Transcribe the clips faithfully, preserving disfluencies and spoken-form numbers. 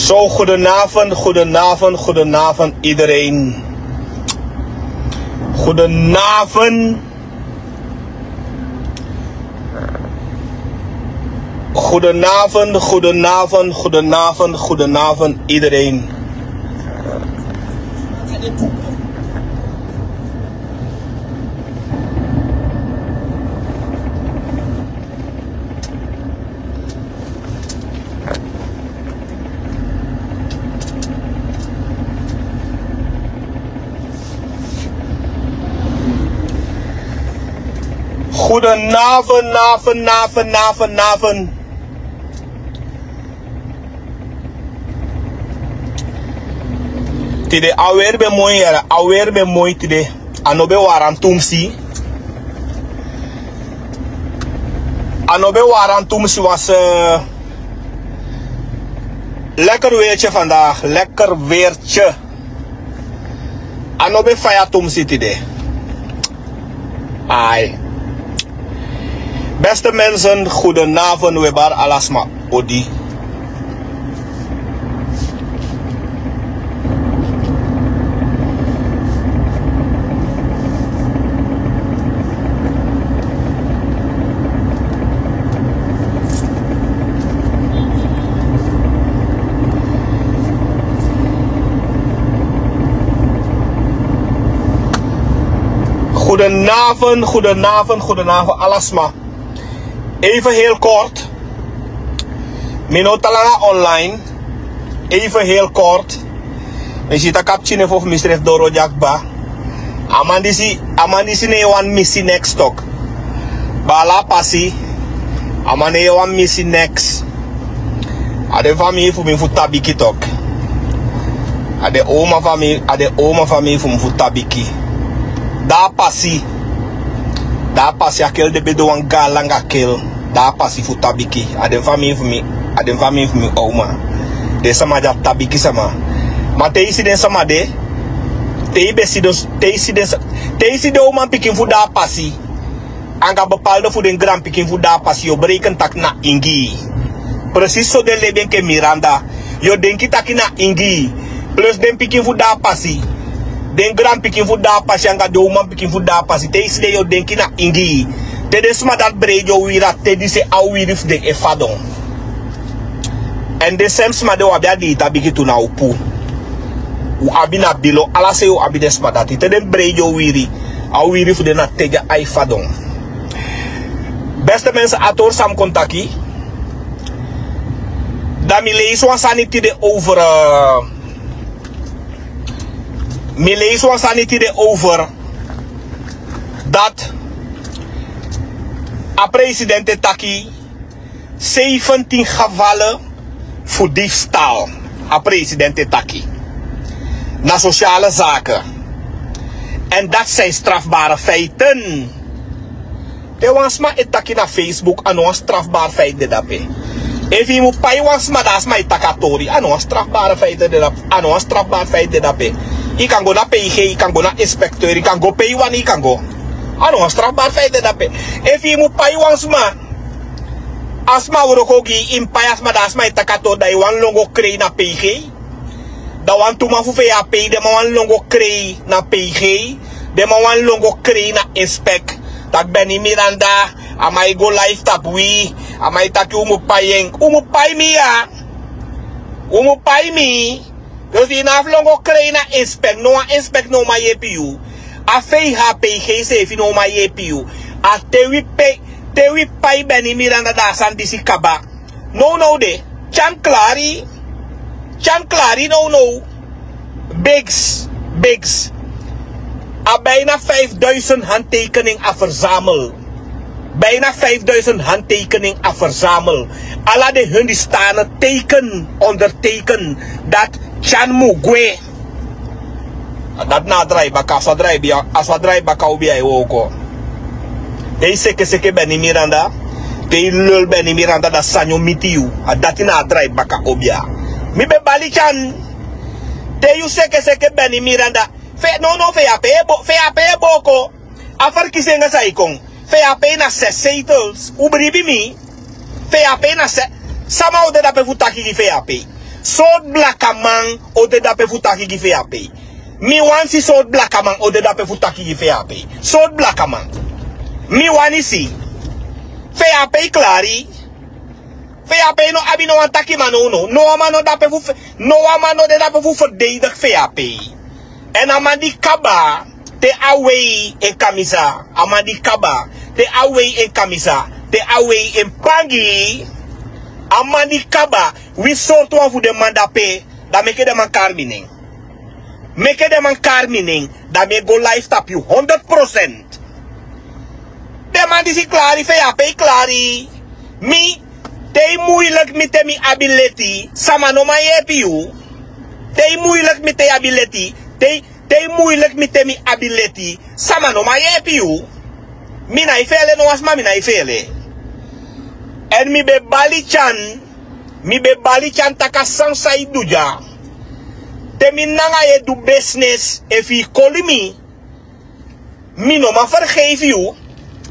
Zo, goedenavond, goedenavond, goedenavond iedereen. Goedenavond. Goedenavond, goedenavond, goedenavond, goedenavond iedereen. Goedenavond, navond, navond, navond, navond. Tide a weri ben moi, yara, a weri ben moi tide. A no ben wari tumsi. A no ben wari tumsi, was, eh, lekker weertje vandaag, lekker weertje. A no ben faya tumsi tide. Ai. Beste mensen, goedenavond, we bari ala sma odi. Goedenavond, goedenavond, goedenavond, ala sma. Even heel kort. Mi no tan langa online. Even heel kort. Mi si taki a pikin fu mi srefi doro dya kba. A man disi, a man disi no e wani misi neks tok. Bala pasi. A man no e wani misi neks. A den famii fu mi fu Tabiki tok. A den oma famii, a den oma famii fu mi fu Tabiki. Da pasi. Da pasi, a kel de ben de wan gaan langa kel. Da pasi fu Tabiki. A den famii fu mi, a den famii fu mi oma. Den sama dya Tabiki sama. Ma te i si den sama de, te i ben si den, te i si den sa-, te i si den umanpikin fu Da pasi anga bepaalde fu den granpikin fu Da pasi, yu o bereken taki na ingi. Precies so den lebi enke Miranda. Yu o denki taki na ingi. Plus den pikin fu Da pasi, den granpikin fu Da pasi anga den umanpikin fu Da pasi, te i si den yu o denki na ingi. Te den sma dati breidi yu wiri, a te disi a wiri fu den e fadon. Èn den sem sma de, u abi a dei Tabiki tu na opu. U abi na bilo, ala sei u abi den sma dati. Te den breidi yu wiri, a wiri fu den na te dya ai fadon. Beste mensen, a tori san mi kon taki. Da mi leisi wan sani tide over, eh, mi leisi wan sani tide over dat a president e taki zeventien gevallen fu diefstal. A president e taki na sociale zaken. En dat zijn strafbare feiten. Te wan sma e taki na Facebook, a no wan strafbaar feit de dape. Efu i mu pai wan sma, da a sma e taki a tori, a no wan strafbaar feit de dape. A no wan strafbaar feit de dape. I kan go na P G, i kan go na inspecteur, i kan go pe i wani, i kan go. A no wan strafbaar feit de dape. Efu i mu pai wan sma, a sma wroko gi i, i mu pai a sma, da a sma e taki a tori, da i wani lon go krei na P G. Da wantu man fu V A P, den man wani lon go krei na P G, den man wani lon go krei na inspek. Taki Benny Miranda, a man e go live tapu wi, a man e taki un mu pai en. Un mu pai mi ya. Un mu pai mi. Dus i no abi fu lon go krei na inspek, no wan inspek no man yepi yu. A V H P G seefi no man yepi yu. A te wi pe, te wi pai Benny Miranda, da a sani disi kaba. Nownow de, tyari klari, tyari klari nownow. Bigs, Bigs. A bijna vijfduizend handtekening a verzamel. Bijna vijfduizend handtekening a verzamel. Ala den Hindustanen teken, onderteken dat Chan mu gwe. A dati na a drai baka, a so a drai bia, a so a drai baka obia e wooko. Te i seke seke Benny Miranda, te i lul Benny Miranda, da sani o miti yu. A dati na a drai baka obia. Mi ben bali Chan. Te yu seke seke Benny Miranda, fe, no, no, V A P e bo, V A P e booko. A verkiezingen san e kon. V A P na zes zetels. Un bribi mi. V A P na zes. Sama o de dape fu taki gi V A P. Sortu blakaman o de dape fu taki gi feya pei? Mi wani si sortu blakaman o de dape fu taki gi feya pei. Sortu blakaman? Mi wani si. Feya pei klari. Feya pei no abi no wan taki man no no no wan man no dape fu fe- no wan man no de dape fu ferdedigi feya pei. Èn a man di kaba te a wei en kamisa. A man di kaba te a wei en kamisa, te a wei en pangi. A man di kaba. Wi sortu wan fu den man dape. Dan meke den man kari mi nen. Meke den man kari mi nen. Dan mi e go life tapu yu honderd prosent. Den man disi klari feya pei klari. Mi te yu muiliki mi te mi abi leti sama no man yepi yu. Te yu muiliki mi te yu abi leti te yu te yu muiliki mi te mi abi leti sama no man yepi yu. Mi na yu fele no wan sma mi na yu fele. Èn mi ben bali tyan. Mi ben bali tyan taki a sani san yu du dya. Te mi nanga yu e du besnes efu yu koli mi. Mi no man fergeifi yu.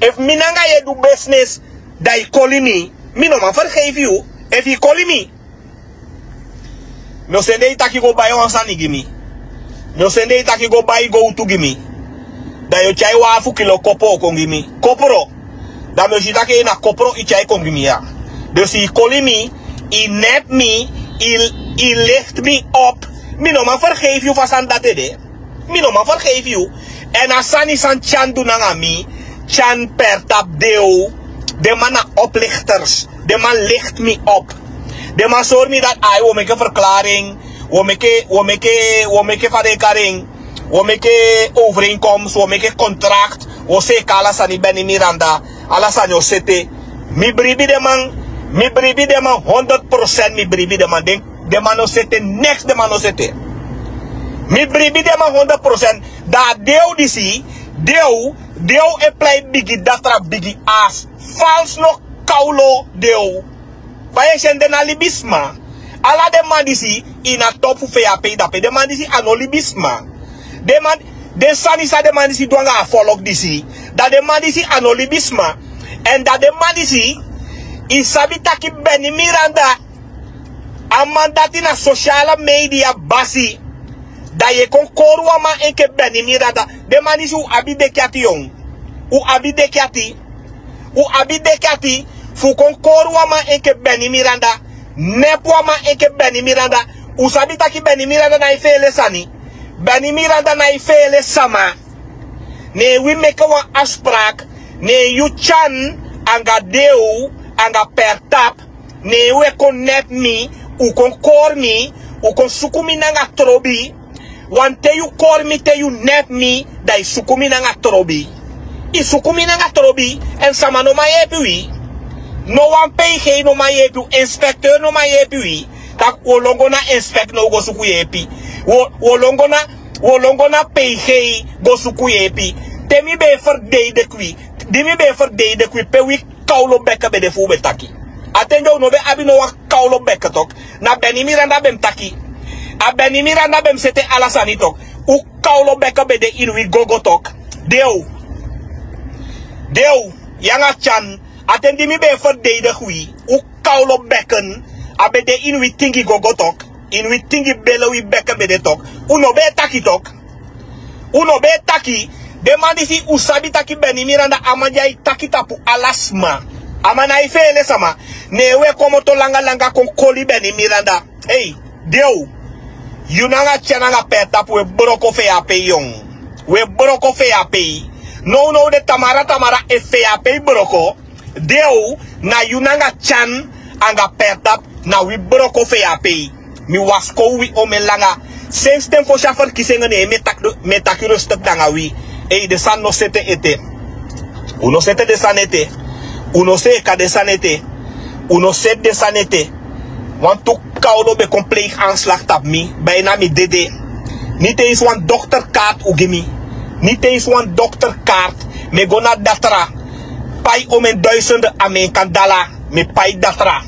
Efu mi nanga yu e du besnes dan yu koli mi. Mi no man fergeifi yu. Efu yu koli mi. Mi o sende yu taki go bai wan sani gi mi. Mi o sende yu taki go bai gowtu gi mi. Dan yu o tyai wan afu kilo kopro kon gi mi. Kopro. Dan mi o si taki na kopro yu tyai kon gi mi ya. Dus yu koli mi. Yu nepi mi. Yu lift mi op. Mi no man fergeifi yu fu a sani dati ede. Mi no man fergeifi yu. Èn a sani san tyan du nanga mi. Tyan pertapu de. Den man na oplichters. Den man licht mi op. Den man sori mi dati ai wi o meke ferklari en. Wi o meke wi o meke wi o meke fa den e kari en. Wi o meke overeenkomst wi o meke kontrakt. Wi o seki ala sani beni miranda. Ala sani o sete. Mi bribi den man. Mi bribi den man honderd prosent mi bribi den man den. Den man no sete neks den man no sete. Mi bribi den man honderd prosent. Dan a dew disi dew dew e plei bigi datra bigi. As fals no kawlo dew. Fa yu e si en den na libisma. Ala den man disi ini a topu fu feya pei dape den man disi a no libisma. Den man den sani san den man disi du anga a folok disi. Dan den man disi a no libisma. Èn dan den man disi yu sabi taki beni miranda. A man dati na sosiala media basi. Dan yu e kon kori wan man enke beni miranda. Den man disi un abi deki ati yon. Un abi deki ati. Un abi deki ati fu kon kori wan man enke beni miranda. Nepi wan man enke beni miranda. Un sabi taki beni miranda na yu feele sani. Beni miranda na yu feele sama. Ne wi meke wan afspraki. Ne yu tyan anga dew anga pertapu. Ne wi e kon nepi mi. Un kon kori mi. Un kon suku mi nanga trobi. Wanten yu kori mi te yu nepi mi dan yu suku mi nanga trobi. Yu suku mi nanga trobi. Èn sama no man yepi wi. No wan peigei no man yepi wi inspekteur no man yepi wi. Tak' wi o lon go na inspekteur no wi go suku yepi. Wi o lon go na wi o lon go na peigei go suku yepi. Te mi ben e ferdeideki wi di mi ben e ferdeideki wi pe wi kawlo beke ben de fu un ben taki. A ten dya un no ben abi no wan kawlo beke toki. Na beni miranda ben mus taki. A beni miranda ben mus sete ala sani toki. Un kawlo beke ben de ini wi gogo toki. Dew. Dew. Yu anga tyan. A ten di mi ben e ferdeideki wi un kawlo beken. A ben de ini wi tingi gogo toki. Ini wi tingi bele wi beke ben de toki. Un no ben e taki toki. Un no ben e taki. Den man disi un sabi taki beni miranda a man di a e taki tapu ala sma. A man na e feele sama. Ne un e komoto langa langa kon koli beni miranda. Ei. Dew. Yu nanga tyan nanga pee tapu un e broko feya pei yon. Un e broko feya pei. Nownow de tamara tamara efu feya pei broko. Dew. Na yu nanga tyan anga pee tapu na wi broko feya pei. Mi waskow wi omen langa. Sensi ten fosi a ferkisi en ne mi e taki rustik nanga wi. Ei den sani no sete ete. Un no sete den sani ete. Un no seeka den sani ete. Un no sete den sani ete. Wantu kawlo ben kon pleigi anslagi tapu mi. Bai na mi dede. Niti ensi wan dokterkaart un gi mi. Niti ensi wan dokterkaart. Mi e go na datra. Pai omen duisende amen kan dala. Mi e pai datra.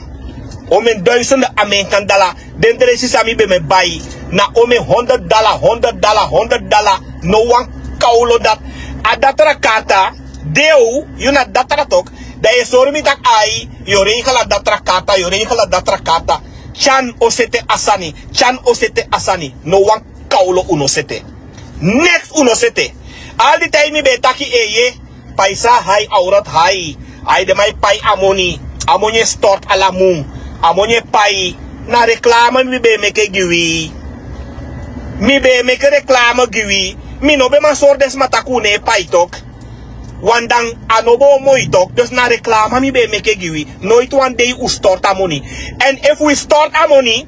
Omen duisende amen kan dala. Den dresi san mi ben mi e bai na omen honderd dala honderd dala honderd dala. No wan kawlo dati. A datra karta. Dew. Yu na datra toki. Dan yu e sori mi taki ai. Yu o reigel a datra karta yu o reigel a datra karta. Tyan o sete a sani. Tyan o sete a sani. No wan kawlo un no sete. Neks un no sete. Aldi tai mi ben e taki eye. Paisa hai aurat hai. Ai den man e pai a moni. A moni e stort ala mun. A moni e pai. Na reklama mi ben e meke gi wi. Mi ben e meke reklama gi wi. Mi no ben man sori den sma tak' un no e pai tok. Wan dan a no bo moi tok. Dus na reklama mi ben e meke gi wi. Noiti wan dei un stort a moni. Èn efu wi stort a moni,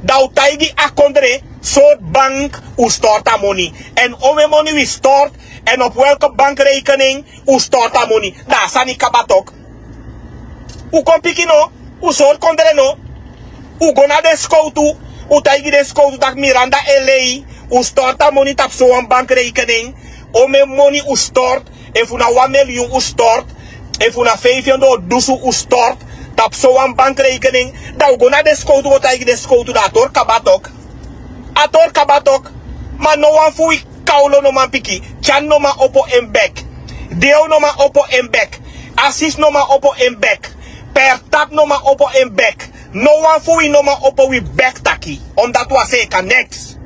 dan un taigi a kondre sortu bank un stort a moni. Èn onmen moni wi stort. Èn op welke bankrekening un stort a moni. Dan a sani kaba tok. Un kon piki no. Un sori kondre no. Un go na den skowtu. Un taigi den skowtu tak' Miranda e lei. Un stort a moni tapu sowan bankrekening. Onmen moni un stort. Efu na wan miliyun un stort. Efu na feifi ondoo dusun un stort. Tapu sowan bankrekening. Dan un go na den skowtu go taigi den skowtu dan a tori kaba tok. A tori kaba tok. Ma no wan fu wi kawlo no man piki. Tyan no man opo en bek. Deo no man opo en bek. Asis no man opo en bek. Pertap no man opo en bek. No wan fu wi no man opo wi bek taki. Omdat wi a seka neks.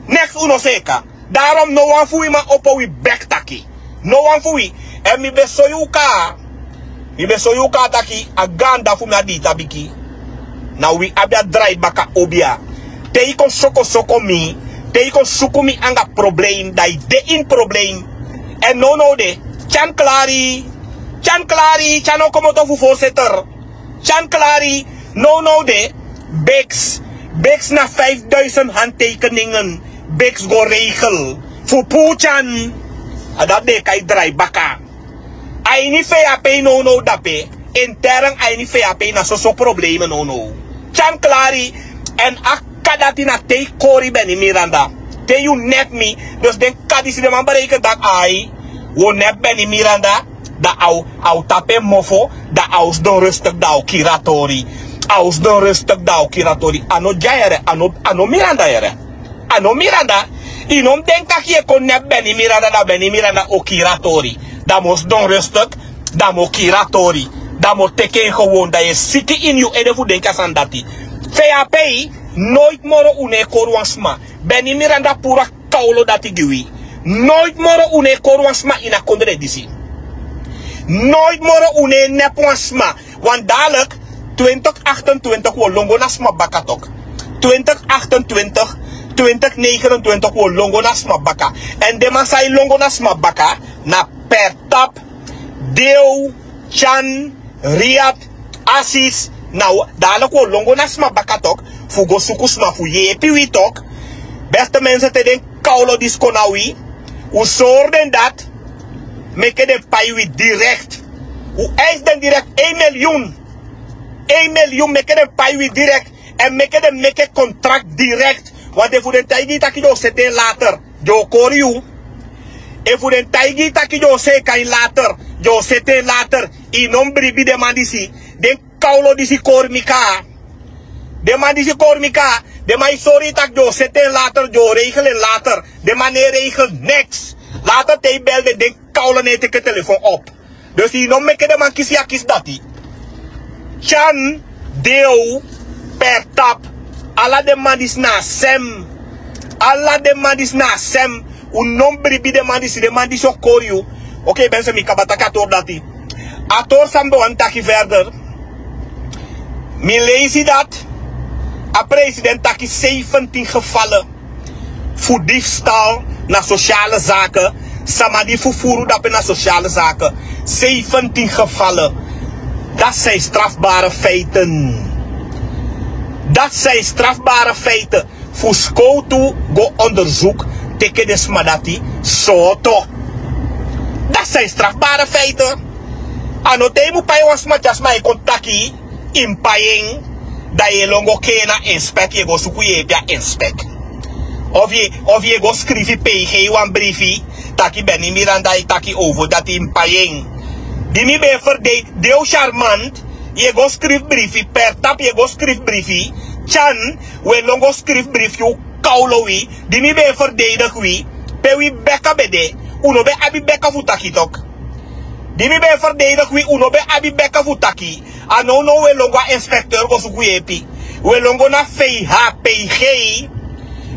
Neks un no seka. Darom no wan fu wi man opo wi bek taki. No wan fu wi. Èn mi ben soi un kaa. Mi ben soi un kaa taki a ganda fu mi a dita biki. Na wi abi a drai baka obia. Te i kon soko soko mi. Te i kon suku mi anga problem dan i de in problem. Èn nownow de. Tyan klari. Tyan klari. Tyan no komoto fu voorzitter. Tyan klari. Nownow de. Beks. Beks na vijfduizend handtekeningen. Beks go regel. Fu puru tyan. A dati den e kai drai baka. A ini fei a pei nownow dape. Intern a ini fei a pei na soso probleme nownow. Tyan klari. Èn a kaka dati na te i kori beni miranda. Te yu nep mi. Dus den kaka disi den man bereiken dati ai. Wi o nep beni miranda. Dan a o tapu en mofo. Dan a o sidon rustik dan a o kiri a tori. A o sidon rustik dan a o kiri a tori. A no dya yere. A no miranda yere. A no miranda. I no mus denki tak' yu e kon nepi beni miranda dan beni miranda o kiri a tori. Dan mi o sidon rustik. Dan mi o kiri a tori. Dan mi o teki en gewon dan yu e siki ini yu ede fu denki a sani dati. Fe yu a pei. Noiti moro un no e kori wan sma. Beni miranda puru a kawlo dati gi wi. Noiti moro un no e kori wan sma ini a kondre disi. Noiti moro un no e nepi wan sma. Wan dalik. Twintig achtentwintig wi o lon go na sma baka tok. Twintig achtentwintig. Twintig negenentwintig wi o lon go na sma baka. Èn den man san e lon go na sma baka na Pertap, Deo, Tyan, Riat, Asis. Na wi dalik wi o lon go na sma baka tok. Fu go suku sma fu yepi wi tok. Beste mense te den kawlo disi kon na wi. Un sori den dati. Meke den pai wi direkt. Un eisi den direkt ein miliyun. Ein miliyun meke den pai wi direkt. Èn meke den meke kontrakt direkt. Want efu den taigi yu tak' yu o sete en later, den o kori yu. Efu den taigi yu tak' yu o seka en later, den o sete en later. Yu no mus bribi den man disi. Den kawlo disi kori mi kaa. Den man disi kori mi kaa. Den man e sori yu tak' den o sete en later, den o regel en later. Den man no e regel neks. Later te yu bel den, den kawlo no e teki en telefon op. Dus yu no mus meke den man kisi yu a kisi dati. Tyan, Deo, Pertap. Ala den man disi na a sem. Ala den man disi na a sem. Un no mus bribi den man disi, den man disi o kori yu. Oké, ben se mi kaba taki a tori dati. A tori san mi ben wani taki verder. Mi leisi dati a president taki zeventien gevallen fu difstal na sociale zaken. Sama di fufuru dape na sociale zaken. Zeventien gevallen. Dati zijn strafbare feiten. Dati zijn strafbare feiten. Fu skowtu go onderzoek teke den sma dati. Soto. Dati zijn strafbare feiten. A no te yu mus pai wan sma te a sma e kon taki yu mus pai en. Dan yu e lon go kena inspek yu e go suku yepi a inspek. Of yu e go skrifi pe yu gei wan brifi taki beni miranda e taki over dati yu mus pai en. Di mi ben e ferdei deo charmant. Yu e go skrifi brifi per tapu yu e go skrifi brifi. Tyan, un e lon go skrifi brifi un kawlo wi. Di mi ben e ferdeidigi wi, pe wi beka ben de. Un no ben abi beka fu taki toki. Di mi ben e ferdeidigi wi un no ben abi beka fu taki. A nownow un e lon go a inspekter go suku yepi. We lon go na fei hapei gei.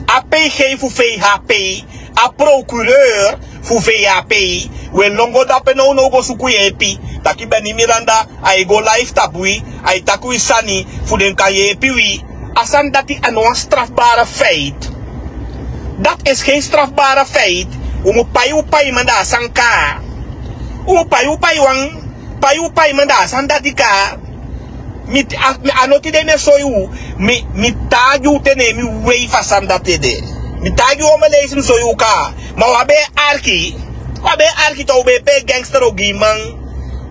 A pei gei fu fei hapei, a prokureur fu fei hapei. We lon go dape nownow go suku yepi. Taki beni miranda, a e go life tapu wi. A e taki wi sani fu den kan yepi wi. A sani dati a no wan strafbare feit. Dati esi gen strafbare feit. Un mu pai un paiman da a sani kari. Un mu pai un paiwan. Pai un paiman da a sani dati kari. Mi a no tide mi e soi un. Mi taagi un te ne mi wei fu a sani dati ede. Mi taagi un o mi leisi mi soi un kari. Ma un abi e arki. Un abi e arki te un ben e pei gangster ogiman.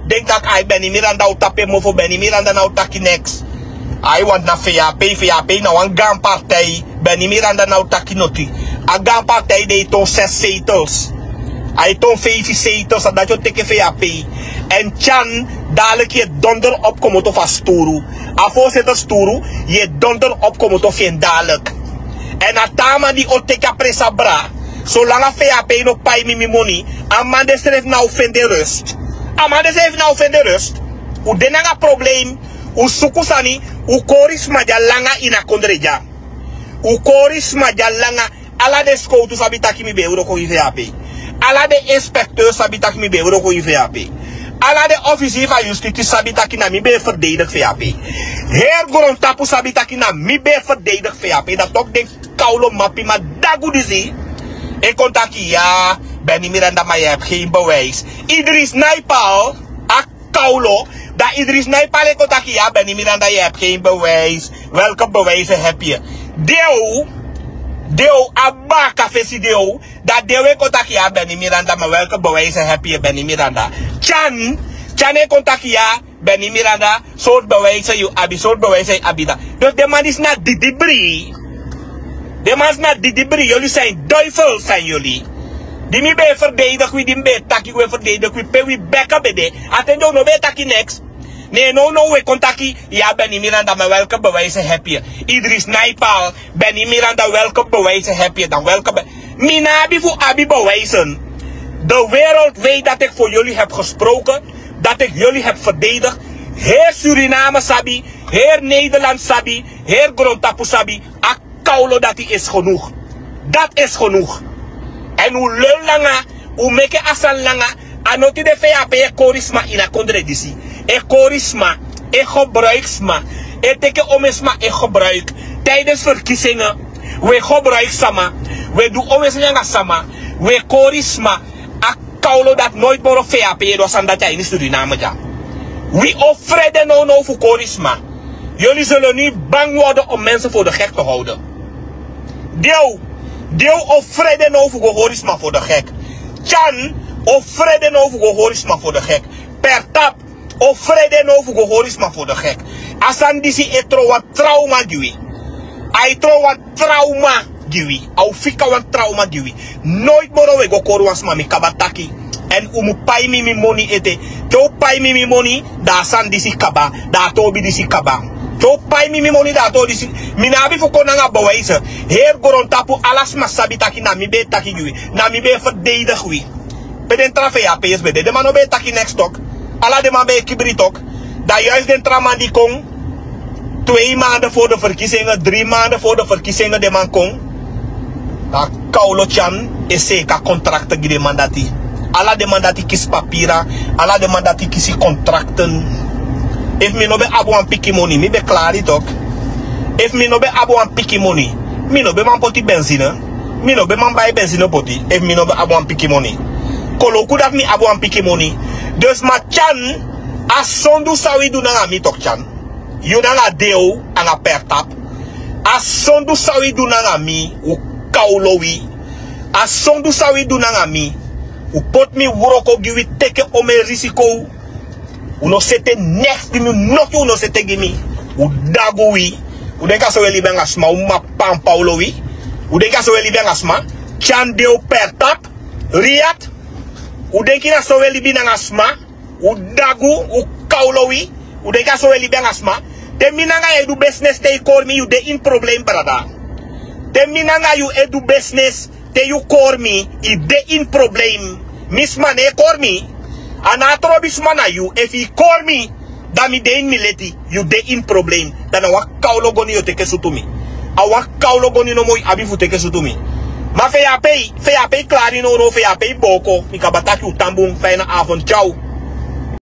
Denki tak' ai beni miranda o tapu en mofo beni miranda na o taki neks. Ai wantu na fei a pei fei a pei na wan gan partei. Beni miranda na o taki noti. A gan partei de e ton ses setels. A e ton feifi setels a dati o teke fei a pei. Èn tyan, daliki yu e donder opu komoto fu a sturu. A fo sete sturu. Yu e donder opu komoto fu en daliki. Èn a taa man di o teke a presi abra. Solanga fei a pei no pai mi mi moni. A man de srefi na o fende rust. A man de srefi na o fende rust. Un de nanga problem. Un suku sani. Un kori sma dya langa ini a kondre dya. Un kori sma dya langa. Ala den skowtu sabi taki mi ben e wroko gi fei a pei. Ala den inspekteur sabi taki mi ben e wroko gi fei a pei. Ala den ofisiri fu a yustiti sabi taki na mi ben e ferdeidigi fei a pei. Heri grontapu sabi taki na mi ben e ferdeidigi fei a pei dati toki den. Kawlo mapi ma dagu disi. E kon taki ya. Beni miranda ma yu hebi gen bewijs. Idris naipal. A kawlo. Dan idris naipal e kon taki ya beni miranda yu hebi gen bewijs. Welke bewijs e hebi yu? Dew. Dew a baka fesi dew. Dan dew e kon taki ya beni miranda ma welke bewijs e hebi yu beni miranda? Tyan. Tyan e kon taki ya. Beni miranda, sortu bewijse yu abi sortu bewijse yu abi dan. Dus den man disi na didibri. Den man disi na didibri yuli san yu duifel san yuli. Di mi ben e ferdeidigi wi di mi ben e taki wi e ferdeidigi wi pe wi beka ben de. A ten de un no ben e taki neks. Ne nownow wi e kon taki. Yu abi beni miranda ma welke bewijse hebi yu? Idris naipal. Beni miranda welke bewijse hebi yu dan welke be mi no abi fu abi bewijsen. De wereld weit dati eki fu yuli hebi gesproken. Dati eki yuli hebi ferdeidig. Heri suriname sabi. Heri nederland sabi. Heri grontapu sabi. A kawlo dati isi genug. Dati isi genug. Èn un lel langa. Un meke a sani langa. A noti de fei a pei e kori sma ini a kondre disi. E kori sma. E gebruiki sma. E teke omen sma e gebruiki. Tidens ferkisingen. Un e gebruiki sama. Un e du omen sani nanga sama. Un e kori sma. A kawlo dati noiti moro fei a pei e du a sani dati a ini suriname dya. Wi o frede nownow fu kori sma. Yuli solo ni bang worden om mensen voor de gek te houden. Dew. Dew o frede now fu go hori sma for de gek. Tyan o frede now fu go hori sma for de gek. Pertap o frede now fu go hori sma for de gek. A sani disi e tron wan trauma gi wi. A e tron wan trauma gi wi. A o fika wan trauma gi wi. Noiti moro wi e go kori wan sma mi kaba taki. Èn un mu pai mi mi moni ete. Te un pai mi mi moni, dan a sani disi kaba. Dan a toobi disi kaba. Te un pai mi mi moni dan a toobi disi. Mi no abi fu kon nanga bewijse. Heri grontapu ala sma sabi taki na mi ben e taki gi wi. Na mi ben e ferdeidigi wi. Pe den tra fei a pei esi ben de den man no ben e taki neks tok. Ala den man ben e kibri tok. Dan yuis den tra man di kon. Twee maanden for de ferkisingen dri maanden for de ferkisingen den man kon. A kawlo tyan e seka kontrakte gi den man dati. Ala den man dati kisi papira. Ala den man dati kisi kontrakten. Efu mi no ben abi wan piki moni mi ben klari tok. Efu mi no ben abi wan piki moni mi no ben man poti benzine. Mi no ben man bai benzine poti efu mi no ben abi wan piki moni. Koloku dati mi abi wan piki moni. Dus ma tyan. A sondu san wi du nanga mi tok tyan. Yu nanga deo anga pertap. A sondu san wi du nanga mi un kawlo wi. A sondu san wi du nanga mi. Un poti mi wroko gi wi teke omen risiko. Un no sete neks gi mi noki un no sete gi mi. Un dagu wi. Un denki a so wi e libi anga sma un mama pampawlo wi. Un denki a so wi e libi anga sma. Tyan deo pertap. Riat. Un denki na so wi e libi nanga sma. Un dagu un kawlo wi. Un denki a so wi e libi anga sma. Te mi nanga yu e du besnes te yu kori mi yu de ini problem brada. Te mi nanga yu e du besnes te yu kori mi yu de ini problem. Mi sma no e kori mi. A no a trobi sma na yu efu yu kori mi. Dan mi de ini mi leti, yu de ini problem. Dan na wan kawlo goni yu o teke sutu mi. A wan kawlo goni nomo yu abi fu teke sutu mi. Ma fu yu ape, fu yu ape klari nownow, fu yu ape booko, mi kaba taki yu tan bun, fijne avond, ciao.